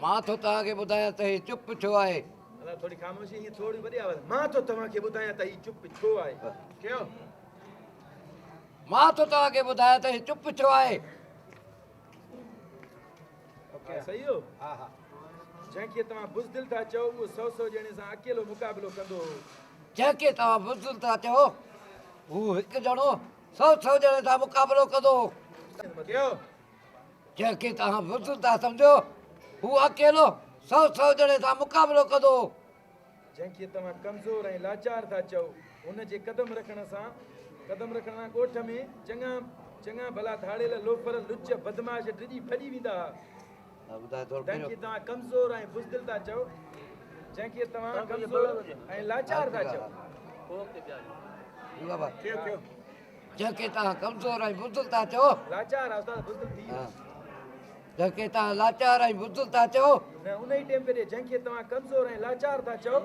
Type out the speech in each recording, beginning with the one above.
مان ٿو توهان کي ٻڌايان ته هي چپ ڇو آهي. ادا ٿوري خاموشي هيئن ٿوري وڏي آواز مان ٿو توهان کي ٻڌايان ته هي چپ ڇو آهي. ڪيو. مان ٿو توهان کي ٻڌايان ته هي چپ ڇو آهي. اوڪي صحيح هو. ها ها جنهن کي توهان بزدل ٿا چئو اهو سئو سئو ڄڻي سان اڪيلو مقابلو ڪندو هو. جنهن کي توهان بزدل ٿا چئو هو هڪ ڄڻو سئو سئو ڄڻي سان مقابلو ڪندو هو. ڪيو. جنهن کي توهان بزدل ٿا سمجهو هو اڪيلو سئو سئو ڄڻي سان مقابلو ڪندو هو. جنهن کي توهان ڪمزور ۽ لاچار ٿا چئو، ان جي قدم رکڻ سان قدم رکڻ سان ڳوٺ ۾ چڱا چڱا ڀلا ڌاڙيل، لوفر، لچ، بدمعاش ڊڄي ڀڄي ويندا ها. جنهن کي توهان ڪمزور ۽ بزدل ٿا چئو، جنهن کي توهان ڪمزور ۽ لاچار ٿا چئو. جنهن کي توهان ڪمزور ۽ بزدل ٿا چئو. لاچار آ استاد بزدل ٿي ويو. جنهن کي توهان لاچار ۽ بزدل ٿا چئو. نه انهي ٽيم تي ڏي جنهن کي توهان ڪمزور ۽ لاچار ٿا چئو.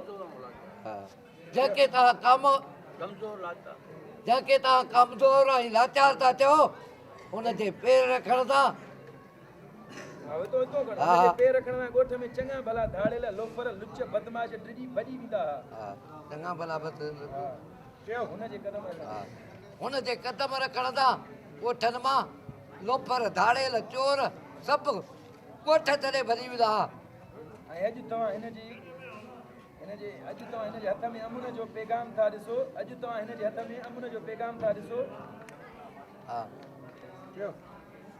جنهن کي توهان ڪم ڪمزور لاچار. جنهن کي توهان ڪمزور ۽ لاچار ٿا چئو ان جي پير رکڻ سان. ها اتو اتو کڻ ان جي پير رکڻ سان ڳوٺ ۾ چڱا ڀلا ڌاڙيل، لوفر، لچ، بدمعاش ڊڄي ڀڄي ويندا ها. ها چڱا ڀلا بس. چيو هن جي قدم رکڻ سان. هن جي قدم رکڻ سان ڳوٺن مان لوفر، ڌاڙيل، چور سڀ ڳوٺ ڇڏي ڀڄي ويندا ها. ۽ اڄ توهان هن جي هن جي اڄ توهان هن جي هٿ ۾ امن جو پيغام ٿا ڏسو اڄ توهان هن جي هٿ ۾ امن جو پيغام ٿا ڏسو. ها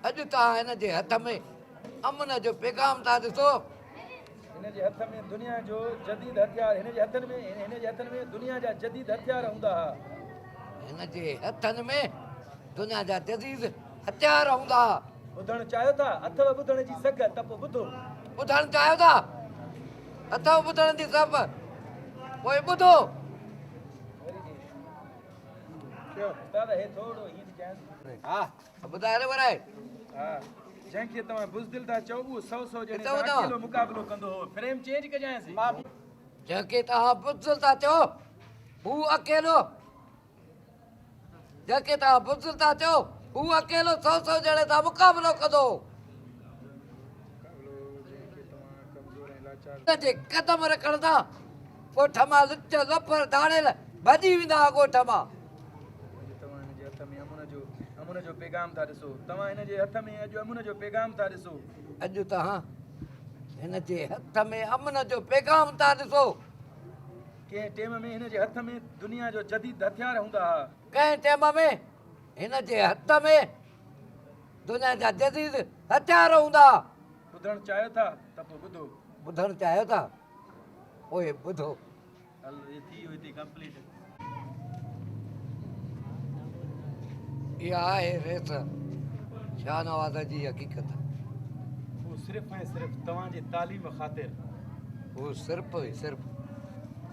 اڄ توهان هن جي هٿ ۾ امن جو پيغام ٿا ڏسو. هن جي هٿ ۾ دنيا جو جديد هٿيار هن جي هٿن ۾ هن جي هٿن ۾ دنيا جا جديد هٿيار هوندا ها. هن جي هٿن ۾ دنيا جا جديد هٿيار هوندا ها. ٻڌڻ چاهيو ٿا؟ اٿو ٻڌڻ جي سگهه ته پوء ٻڌو. ٻڌڻ چاهيو ٿا؟ اٿو ٻڌڻ جي سگهه پوء ٻڌو. استاد هي ٿورو هيئن چيس. ها ٻڌاء ري ورائي. ها جنهن کي توهان بزدل ٿا چئو اهو سئو سئو ڄڻي سان اڪيلو مقابلو ڪندو هو. فريم چينج ڪجانس. جنهن کي توهان بزدل ٿا چئو هو اڪيلو جنهن کي توهان بزدل ٿا چئو هو اڪيلو سئو سئو ڄڻي سان مقابلو ڪندو هو. ان جي قدم رکڻ سان ڳوٺ مان لچ لوفر ڌاڙيل ڀڄي ويندا هئا ڳوٺ مان. اڄ توهان هن جي هٿ ۾ امن جو امن جو پيغام ٿا ڏسو. توهان هن جي هٿ ۾ اڄ امن جو پيغام ٿا ڏسو. اڄ توهان هن جي هٿ ۾ امن جو پيغام ٿا ڏسو. ڪنهن ٽيم ۾ هن جي هٿ ۾ دنيا جو جديد هٿيار هوندا ها. ڪنهن ٽيم ۾ هن جي هٿ ۾ دنيا جا جديد هٿيار هوندا ها. ٻڌڻ چاهيو ٿا ته پوء ٻڌو. ٻڌڻ چاهيو ٿا پوء ٻڌو. هل هي ٿي ويو هتي ڪمپليٽ. اها آهي ريس شاهنواز جي حقيقت. هو صرف ۽ صرف توهان جي تعليم خاطر. هو صرف ۽ صرف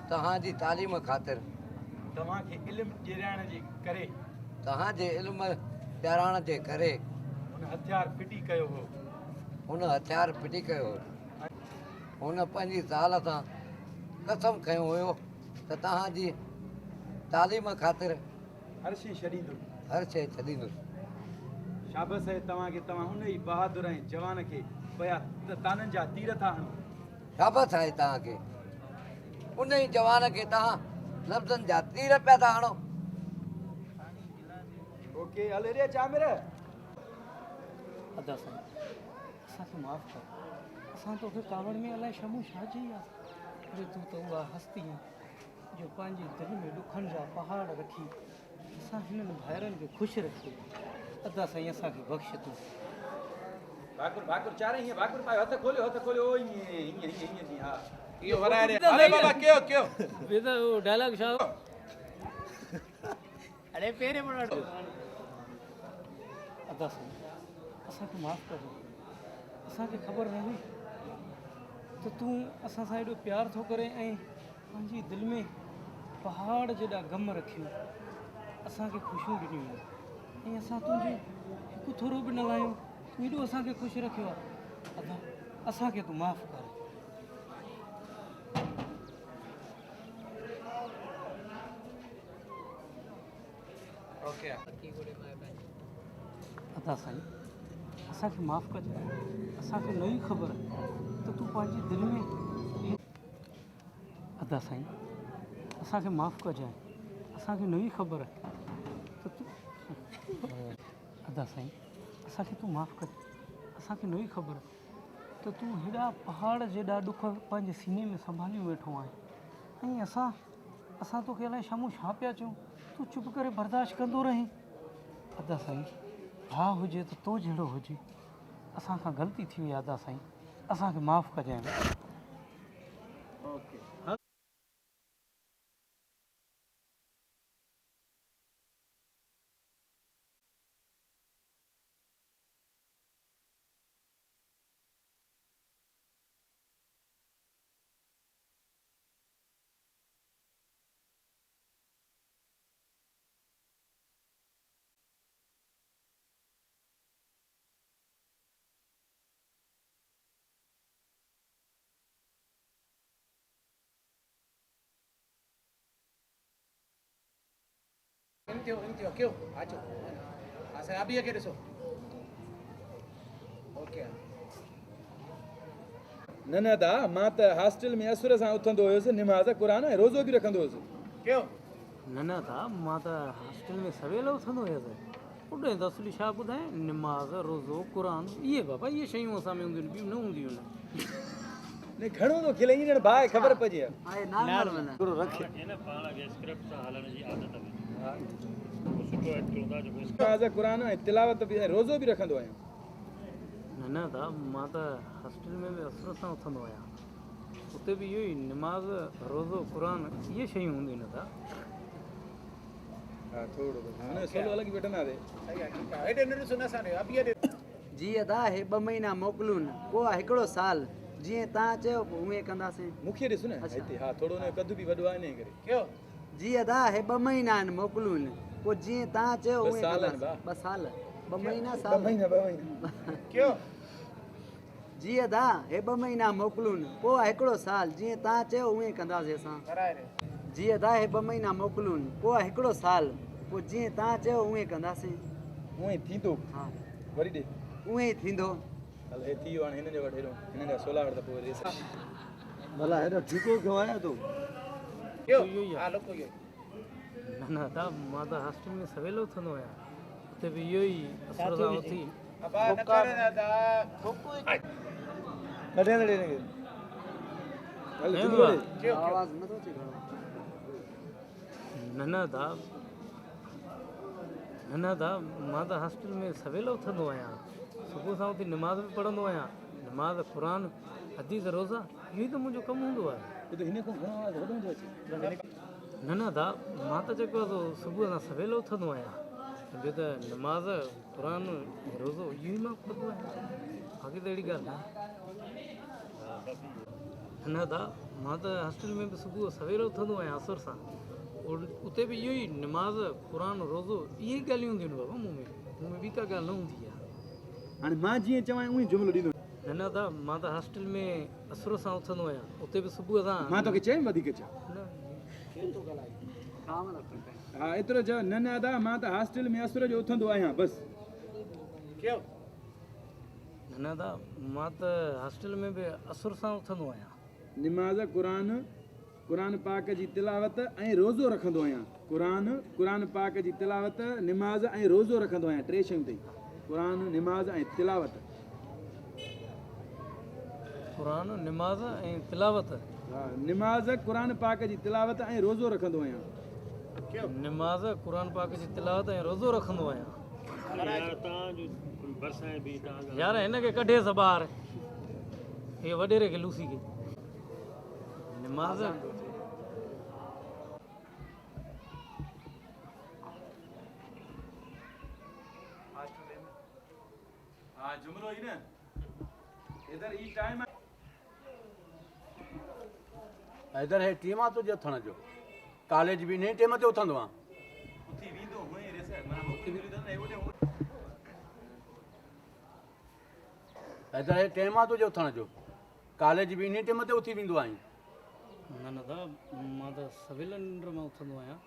توهان جي تعليم خاطر. توهان کي علم ڏيارائڻ جي ڪري. توهان جي علم ڏيارائڻ جي ڪري. هن هٿيار ڦٽي ڪيو هو. هن هٿيار ڦٽي ڪيو هو. هن پنهنجي زال سان قسم کنيو هيو ته توهان جي تعليم خاطر. هر شيء ڇڏيندس. هر شيء ڇڏيندس. شابس آهي توهان کي توهان انهي بهادر ۽ جوان کي پيا طعنن جا تير ٿا هڻو. شابس آهي توهان کي انهي جوان کي توهان لفظن جا تير پيا ٿا هڻو. اوڪي هل هيڏي اچ عامر. ادا سائين اسان کي معاف ڪر اسان توکي ڪاوڙ ۾ الائي شمون ڇا چئي آ اڙي تون ته اها هستي آهين جو پنهنجي دل ۾ ڏکن جا پهاڙ رکي اسان هنن ڀائرن کي خوش رکيو ادا سائين اسان کي بخش تون. ڀاڪر ڀاڪر چارئي هيئن ڀاڪر پايو هٿ کوليو هٿ کوليو او ائين ائين ائين ائين جي ها اهو ورائي ري هلي بابا ڪيو ڪيو بيدا او ڊائلاگ ڇا اڙي پهرين پڙ ادا سائين اسان کي معاف ڪجو اسان کي خبر نه هئي ته تون اسان سان ايڏو پيار ٿو ڪرين ۽ پنهنجي دل ۾ پهاڙ جيڏا غم رکيون اسان کي خوشيون ڏنيون آهن ۽ اسان تنهنجو هڪ ٿورو به نه لاهيو تون ايڏو اسان کي خوش رکيو آهي ادا اسان کي تون معاف ڪر. ادا سائين اسان کي معاف ڪجو اسان کي نه ئي خبر ته تون پنهنجي دل ۾ ادا سائين اسان کي معاف ڪجانء اسان کي نه هئي خبر ته تون ادا سائين اسان کي تون معاف ڪج اسان کي نه هئي خبر ته تون هيڏا پهاڙ جيڏا ڏک پنهنجي سيني ۾ سنڀاليون ويٺو آهين ۽ اسان اسان توکي الائي شامون ڇا پيا چئون تون چپ ڪري برداشت ڪندو رهين ادا سائين ڀاء هجي ته تو جهڙو هجي اسان کان غلطي ٿي وئي ادا سائين اسان کي معاف ڪجانء. ان ٿيو ان ٿيو ڪيو اچو ها سائين ابي کي ڏسو اوڪي نه نه ادا مان ته هاسٽل ۾ اسر سان اٿندو هيس نماز قرآن ۽ روزو به رکندو هيس. ڪيو. نه نه ادا مان ته هاسٽل ۾ سويل اٿندو هيس اڏهن ته اصلي ڇا ٻڌايان نماز روزو قرآن اهي بابا اهي شيون اسان ۾ هونديون آهن ٻيون نه هونديون آهن. نه گهڻو ٿو کلي ائين ڄڻ ڀاء کي خبر پئجي ها. نماز قرآن ۽ تلاوت به ۽ روزو به رکندو آهيان. نه نه ادا مان ته هاسٽل ۾ به اسر سان اٿندو آهيان اتي به اهو ئي نماز روزو قرآن اهي شيون هونديون آهن ادا. ها ٿورو بس هن سولو الڳ وٺندا سي. صحيح آ ٺيڪ آ هيڏي نه ڏسو نه اسان ڏي ابي ڏي. جي ادا هي ٻه مهينا موڪلون پوء آ هڪڙو سال جيئن تان چيو پوء اونئين ڪنداسين. مون کي ڏس نه هتي ها ٿورو هن جو قد به وڏو آ انهي ڪري. ڪيو. جي ادا هي ٻه مهينا آهن موڪلون پوء جيئن تان چيو ٻه اونئين سال آهن ڪنداسين. ڀاء. ٻه سال ٻه مهينا ٻه سال. مهينا ٻه مهينا. ڪيو. جي ادا هي ٻه مهينا موڪلون پوء آ هڪڙو سال جيئن تان چيو اونئين ڪنداسين اسان. ورائي ري. جي ادا هي ٻه مهينا موڪلون پوء آ هڪڙو سال پوء جيئن تان چيو اونئين ڪنداسين. اونئين ٿيندو. ها. وري ڏي. اونئين ئي ٿيندو. هل هي ٿي ويو هاڻي هنن جو وٺ هيڏو هنن جا سولا وٺ ته پوء ريس. ڀلا هيڏو ٺيڪو ڪيو آهين تون. ڪيو ها لڪو اهو ئي. نه نه ادا مان ته هاسٽل ۾ سويل اٿندو آهيان اتي به اهو ئي اسر سان اٿي. ابا نه ڪر نه ادا. ڪڍي نه ڏي هن کي. هل جملو ڏي. ڪيو ڪيو. آواز نٿو اچي گهڻو. نه نه ادا نه نه ادا مان ته هاسٽل ۾ سويل اٿندو آهيان صبح سان اٿي نماز به پڙهندو آهيان نماز قرآن حديث روزا اهو ئي ته منهنجو ڪم هوندو آهي. هي ته هن کان گهڻو آواز وڏو ٿو اچي. نه نه ادا مان ته جيڪو آهي سو صبح سان سويل اٿندو آهيان ٻيو ته نماز قرآن روزو اهو ئي مان پڙهندو آهيان باقي ته اهڙي ڳالهه ناهي. نه ادا مان ته هاسٽل ۾ به صبح سوير اٿندو آهيان اسر سان اتي به اهو ئي نماز قرآن روزو اهي ئي ڳالهيون هونديون آهن بابا مون ۾ مون ۾ ٻي ڪا ڳالهه نه هوندي آهي. هاڻي مان جيئن چوانء اونئين جملو ڏيندو. نه نه ادا مان ته هاسٽل ۾ اسر سان اٿندو آهيان اتي به صبح سان. مان توکي چيم وڌيڪ چئه. نه. ها ايترو چئه نه نه ادا مان ته هاسٽل ۾ اسر جو اٿندو آهيان بس. ڪيو. نه نه ادا مان ته هاسٽل ۾ به اسر سان اٿندو آهيان. نماز، قرآن، قرآن پاڪ جي تلاوت ۽ روزو رکندو آهيان. قرآن، قرآن پاڪ جي تلاوت، نماز ۽ روزو رکندو آهيان ٽي شيون اٿئي قرآن، نماز ۽ تلاوت. قرآن، نماز ۽ تلاوت. ها نماز، قرآن پاڪ جي تلاوت ۽ روزو رکندو آهيان. نماز، قرآن پاڪ جي تلاوت ۽ روزو رکندو آهيان. يار هن کي ڪڍيس ٻاهر هي وڏيري کي لوسي کي نماز. ها جملو ئي نه ادھر هي ٽائيم. حيدر هي ٽيم آ تنهنجي اٿڻ جو. ڪاليج به انهي ٽيم تي اٿندو آن. اٿي ويندو هئين ريس معنيٰ مون کي ملي اٿس نه هوڏي. حيدر هي ٽيم آ تنهنجي اٿڻ جو. ڪاليج به انهي ٽيم تي اٿي ويندو آهين. نه نه دا مان ته سويل ننڊ مان اٿندو آهيان.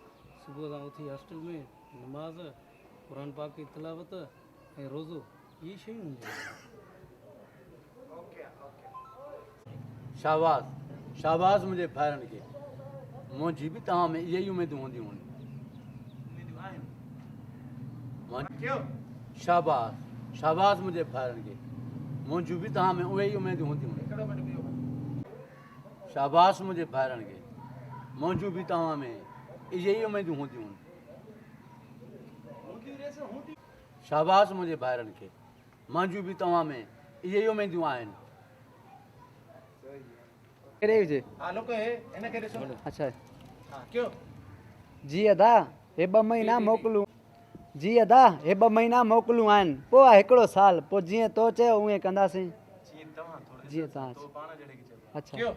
صبح سان اٿي هاسٽل ۾ نماز، قرآن پاڪ جي تلاوت ۽ روزو اهي شيون هونديون آهن. شاباس شاباس منهنجي ڀائرن کي. منهنجي به توهان ۾ اهي ئي اميدون هونديون هيون. اميدون آهن. ڪيو. شاباس شاباس منهنجي ڀائرن کي. منهنجون به توهان ۾ اهي ئي اميدون هونديون هيون. هڪڙو منٽ بيهو. شاباس منهنجي ڀائرن کي. منهنجون به توهان ۾ اهي ئي اميدون هونديون هيون. شاباس منهنجي ڀائرن کي. منهنجون به توهان ۾ اهي ئي اميدون آهن. ڪهڙي هجي. ها لڪ هي هن کي ڏسو. اڇا. ها ڪيو. جي ادا هي ٻه مهينا موڪلون. جي ادا هي ٻه مهينا موڪلون آهن پوء آهي هڪڙو سال پوء جيئن تو چيو اونئين ڪنداسين. جيئن توهان چيو. اڇا. ڪيو.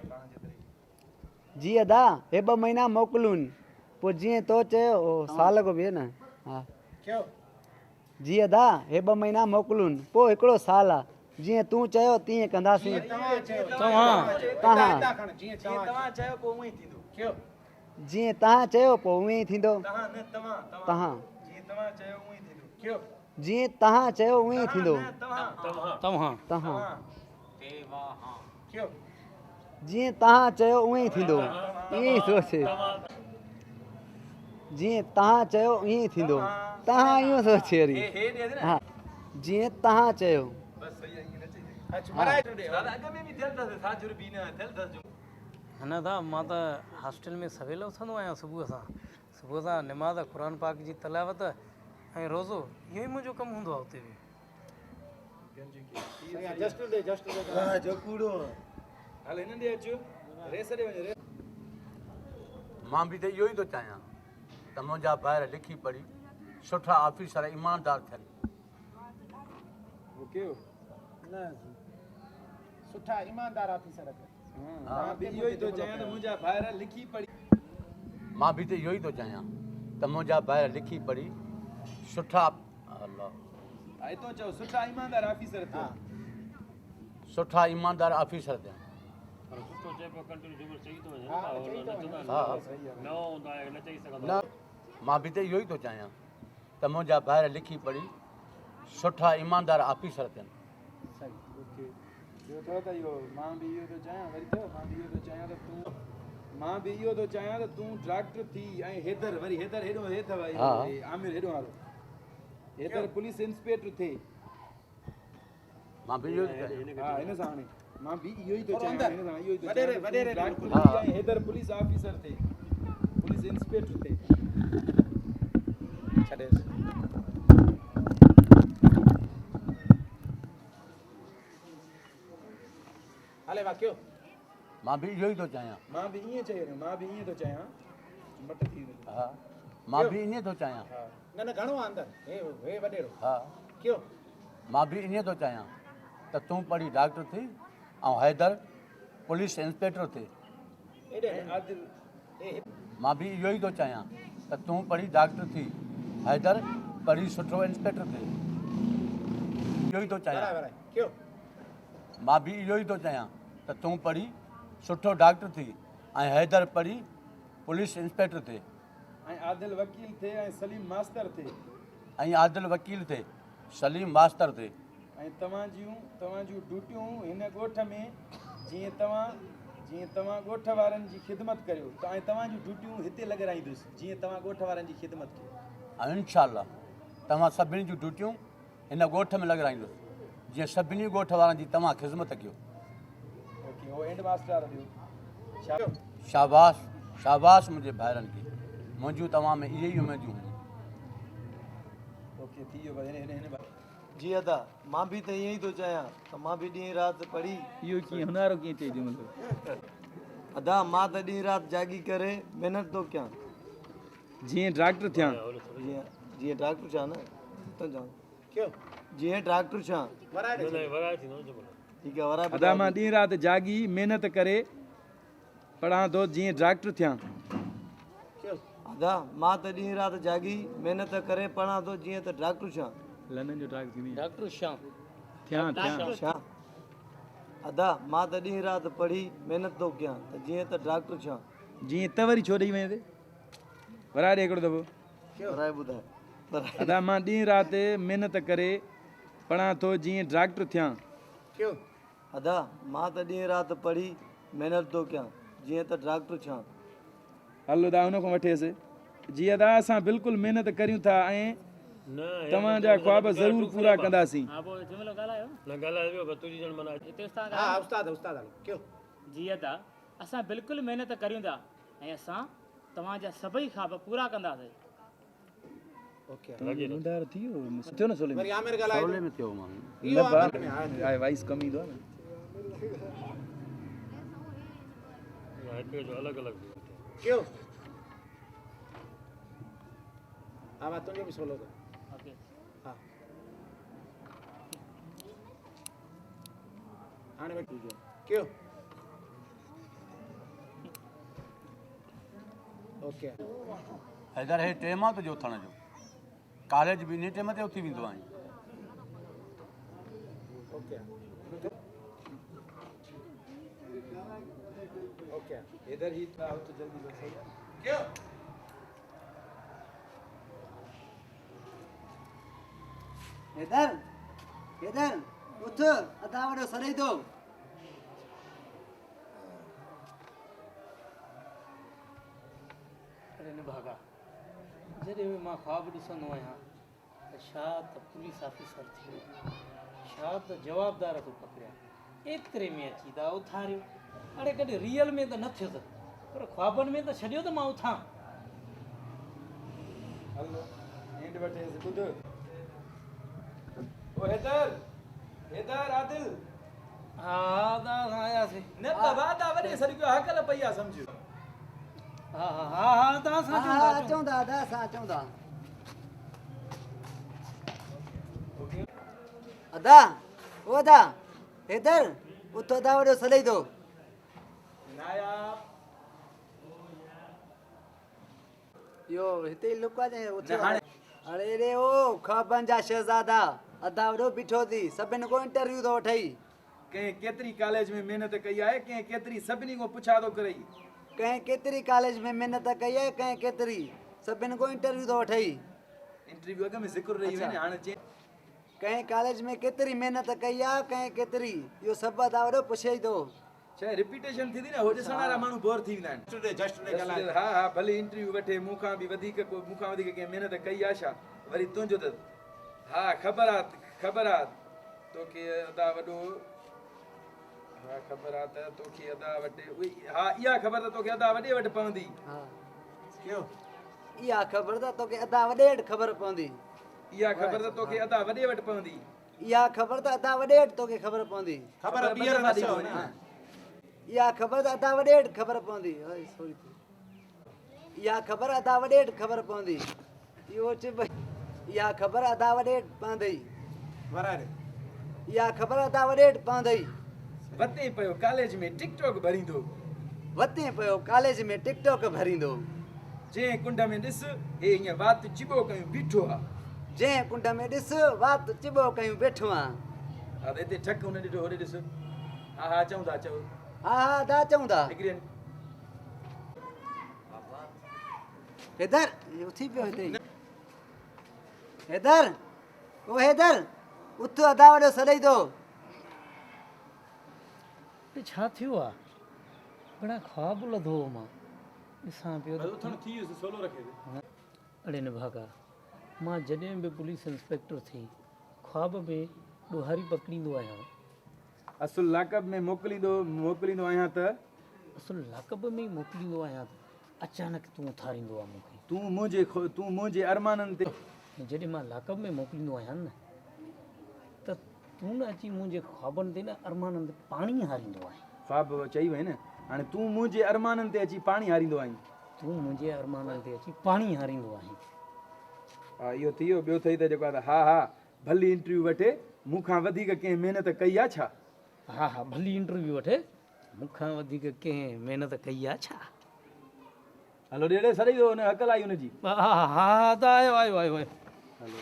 جي ادا هي ٻه مهينا موڪلون پوء جيئن تو چيو او سال کان به نه ها. ڪيو. جي ادا هي ٻه مهينا موڪلون پوء هڪڙو سال آ جيئن تون چيو تيئن ڪنداسين. توهان. توهان. جيئن توهان چيو پوء اونئين ٿيندو. جيئن توهان چيو پوء اونئين ٿيندو. توهان. جيئن توهان چيو اونئين ٿيندو. توهان. توهان. جيئن توهان چيو اونئين ئي ٿيندو. ائين ئي ٿو اچي. جيئن توهان چيو ائين ئي ٿيندو. توهان ايون ٿو اچي وري. ها جيئن توهان چيو. هن ادا مان ته هاسٽل ۾ سويل اٿندو آهيان صبح سان صبح سان نماز قرآن پاڪ جي تلاوت ۽ روزو اهو ئي منهنجو ڪم هوندو آهي اتي به. مان به ته اهو ئي ٿو چاهيان ته منهنجا ڀائر لکي پڙهي سٺا آفيسر ايماندار ٿين. مان به ته اهو ئي ٿو چاهيان ته منهنجا ڀائر لکي پڙهي سٺا الله. اتو چئو سٺا ايماندار آفيسر ٿين. سٺا ايماندار آفيسر ٿين. پر سٺو چئبو ڪنٽينيو جملو چئي ٿو وڃي نه ڀاء نه چوندا نه هوندو آهي نه چئي سگهندو نه مان به ته اهو ئي ٿو چاهيان ته منهنجا ڀائر لکي پڙهي سٺا ايماندار آفيسر ٿين. اوڪي ٻيو اٿو ته اهو مان به اهو ٿو چاهيان وري اٿو مان به اهو ٿو چاهيان ته تون مان به اهو ٿو چاهيان ته تون ڊاڪٽر ٿي ۽ حيدر وري حيدر هيڏو هي اٿو عامر هيڏو وارو حيدر پوليس انسپيڪٽر ٿي. مان به اهو ئي ٿو چاهيان. ها هن سان هاڻي مان به اهو ئي ٿو چاهيان هن سان اهو ئي ٿو چاهيان وڏيري ڊاڪٽر ٿي ۽ حيدر پوليس آفيسر ٿي پوليس انسپيڪٽر ٿي. ڇڏيس. هلي وا ڪيو. مان به اهو ئي ٿو چاهيان. مان به ائين چئي رهيو مان به ائين ٿو چاهيان مٽ ٿي ويندو. ها مان به ائين ٿو چاهيان. نه نه گهڻو آ اندر هي هي وڏيرو. ها ڪيو. مان به ائين ٿو چاهيان ته تون پڙهي ڊاڪٽر ٿي ۽ حيدر پوليس انسپيڪٽر ٿي. هيڏي عادل هي. مان به اهو ئي ٿو چاهيان ته تون پڙهي ڊاڪٽر ٿي، حيدر پڙهي سٺو انسپيڪٽر ٿئي. اهو ئي ٿو چاهيان. مان به اهو ئي ٿو چاهيان ته تون پڙهي سٺو ڊاڪٽر ٿي ۽ حيدر پڙهي پوليس انسپيڪٽر ٿئي. ۽ عادل وڪيل ٿئي ۽ سليم ماستر ٿئي. ۽ عادل وڪيل ٿئي، سليم ماستر ٿئي. ۽ توهان جون توهان جون ڊيوٽيون هن ڳوٺ ۾ جيئن توهان جيئن توهان ڳوٺ وارن جي خدمت ڪريو ته ۽ توهان جون ڊيوٽيون هتي لڳرائيندس جيئن توهان ڳوٺ وارن جي خدمت ڪيو. ۽ انشاء الله توهان سڀني جون ڊيوٽيون هن ڳوٺ ۾ لڳرائيندس جيئن سڀني ڳوٺ وارن جي توهان خدمت ڪيو. اوڪي هو اينڊ ماسٽر وارو ڏيو. شاباس شاباس منهنجي ڀائرن کي منهنجون توهان ۾ اهي ئي اميدون هيون. اوڪي ٿي ويو بس هن هن هن. جي ادا، مان به ته ائين ئي ٿو چاهيان ته مان به ڏينهن رات پڙهي. اهو ڪيئن هنارو ڪيئن چئي جملو. ادا، مان ته ڏينهن رات جاڳي ڪري محنت ٿو ڪيان. جيئن ڊاڪٽر ٿيان. جيئن جيئن ڊاڪٽر ٿيان نه تون چوان. جيئن ڊاڪٽر ٿيان. ٺيڪ آ ورائي ادا ٻڌاء مان ٿي. ڏينهن رات جاڳي محنت ڪري پڙهان ٿو جيئن ڊاڪٽر ٿيان. ادا مان ته ڏينهن رات جاڳي محنت ڪري پڙهان ٿو جيئن ته ڊاڪٽر ٿيان. لنن جو ڊاڪ ٿيندي. ڊاڪٽر شان. ٿيان ٿيان. ٿيان. ادا مان ته ڏينهن رات پڙهي محنت ٿو ڪيان ته جيئن ته ڊاڪٽر ٿيان. جيئن ته وري ڇو ڏئي وئين تي. ورائي ڏي هڪڙو دفعو. ورائي ٻڌاء. ورائي. ادا مان ڏينهن رات محنت ڪري پڙهان ٿو جيئن ڊاڪٽر ٿيان. ادا مان ته ڏينهن رات پڙهي محنت ٿو ڪيان جيئن ته ڊاڪٽر ٿيان. هل ادا ان کان وٺيس. جي ادا اسان بلڪل محنت ڪريون ٿا ۽ توهان جا خواب ضرور پورا ڪنداسين. جي ادا اسان بلڪل محنت ڪريون ٿا ۽ اسان توهان جا سڀئي خواب پورا ڪنداسين. حيدر هي ٽيم آ تنهنجو اٿڻ جو. ڪاليج به انهي ٽيم تي اٿي ويندو آهين. حيدر حيدر اٿ ادا وڏو سڏئي ٿو. اڙي نڀاڳا! جڏهن به مان خواب ڏسندو آهيان ته ڇا ته پوليس آفيسر ٿي وڃان، ڇا ته جوابدار ٿو پڪڙيان، ايتري ۾ اچي دا اٿاريو. اڙي ڪڏهن ريئل ۾ ته نه ٿيس، پر خوابن ۾ ته ڇڏيو ته مان اٿان. هل اينڊ وٺيس ٻڌ. او حيدر! حيدر عادل! ها ادا اسان آياسين. نه بابا ادا وڏي سڏ ڪيو هڪل پئي آ سمجهه. ها ها ها ادا اسان اچون ٿا. ها اچون ٿا ادا اسان اچون ٿا. ادا او ادا حيدر اٿ ادا وڏو سڏئي ٿو. ناياب. اهو هتي ئي لڪ آ جنهن اٿيو آهي. اڙي ري او خوابن جا شهزادا ادا وڏو بيٺو ٿي سڀن کان انٽرويو ٿو وٺئي. ڪنهن ڪيتري ڪاليج ۾ محنت ڪئي آهي ڪنهن ڪيتري سڀني کان پڇا ٿو ڪرئي. ڪنهن ڪيتري ڪاليج ۾ محنت ڪئي آهي ڪنهن ڪيتري سڀن کان انٽرويو ٿو وٺئي. انٽرويو اڳ ۾ ذڪر رهي وئي نه هاڻ چين. ڪنهن ڪاليج ۾ ڪيتري محنت ڪئي آ ڪنهن ڪيتري اهو سڀ ادا وڏو پڇئي ٿو. ڇا ريپيٽيشن ٿيندي نه هو ڏسڻ وارا ماڻهو بور ٿي ويندا آهن. ها ها ڀلي انٽرويو وٺي مون کان به وڌيڪ ڪو مون کان وڌيڪ ڪنهن محنت ڪئي آ ڇا وري تنهنجو ته ها خبر آ خبر آ توکي ادا وڏو ها خبر آ ته توکي ادا وٽ ها اها خبر ته توکي ادا وڏي وٽ پوندي. اها خبر ته توکي ادا وڏي وٽ خبر پوندي. اها خبر ته توکي ادا وڏي وٽ پوندي. اها خبر ته ادا وڏي وٽ توکي خبر پوندي. خبر ٻيهر نه چئو نه. اها خبر ته ادا وڏي وٽ خبر پوندي. سوري اها خبر ادا وڏي وٽ خبر پوندي. اهو چئبو اها خبر ادا وڏي وٽ پوندئي. ورائي ڏي. اها خبر ادا وڏي وٽ پوندئي. وتين پيو ڪاليج ۾ ٽڪ ٽاڪ ڀريندو. وتين پيو ڪاليج ۾ ٽڪ ٽاڪ ڀريندو. جنهن ڪنڊ ۾ ڏس، هي ائين وات چٻو ڪيون بيٺو آ. جنهن ڪنڊ ۾ ڏس، وات چٻو ڪيون بيٺو آ. ها ته هتي ٺڪ هن ڏٺو هوڏي ڏس. ها ها چئون ٿا چئو. ها ها ادا چئون ٿا. نڪري وڃ. حيدر اٿي پيو هتي ئي. حيدر او حيدر اٿ ادا وڏو سڏئي ٿو. ته ڇا ٿيو آ؟ بڻا خواب لڌو هو مان. ڏسان پيو ته اٿڻ ٿي ويس سولو رکي ٿي. اڙي نڀاڳا! مان جڏهن به پوليس انسپيڪٽر ٿي خواب ۾ ڏوهاري پڪڙيندو آهيان. اصل لاڪ اپ ۾ موڪليندو موڪليندو آهيان ته. اصل لاڪ اپ ۾ ئي موڪليندو آهيان ته اچانڪ تون اٿاريندو آهين مون کي. تون منهنجي تون منهنجي ارمانن تي. ۽ جڏهن مان لاڪ اپ ۾ موڪليندو آهيان نه ته تون نه اچي منهنجي خوابن تي نه ارمانن تي پاڻي هاريندو آهين. خواب چئي وئين نه هاڻي تون منهنجي ارمانن تي اچي پاڻي هاريندو آهين. تون منهنجي ارمانن تي اچي پاڻي هاريندو آهين. ها اهو ٿي ويو ٻيو ٿئي ته جيڪو آهي ته ها ها ڀلي انٽرويو وٺي مون کان وڌيڪ ڪنهن محنت ڪئي آ ڇا؟ ها ها ڀلي انٽرويو وٺي مون کان وڌيڪ ڪنهن محنت ڪئي آ ڇا؟ هلو ڏي ڏي سڏئي ٿو هن هڪل آئي هن جي. ها ها ها ته آيو آيو آيو آيو. هلو.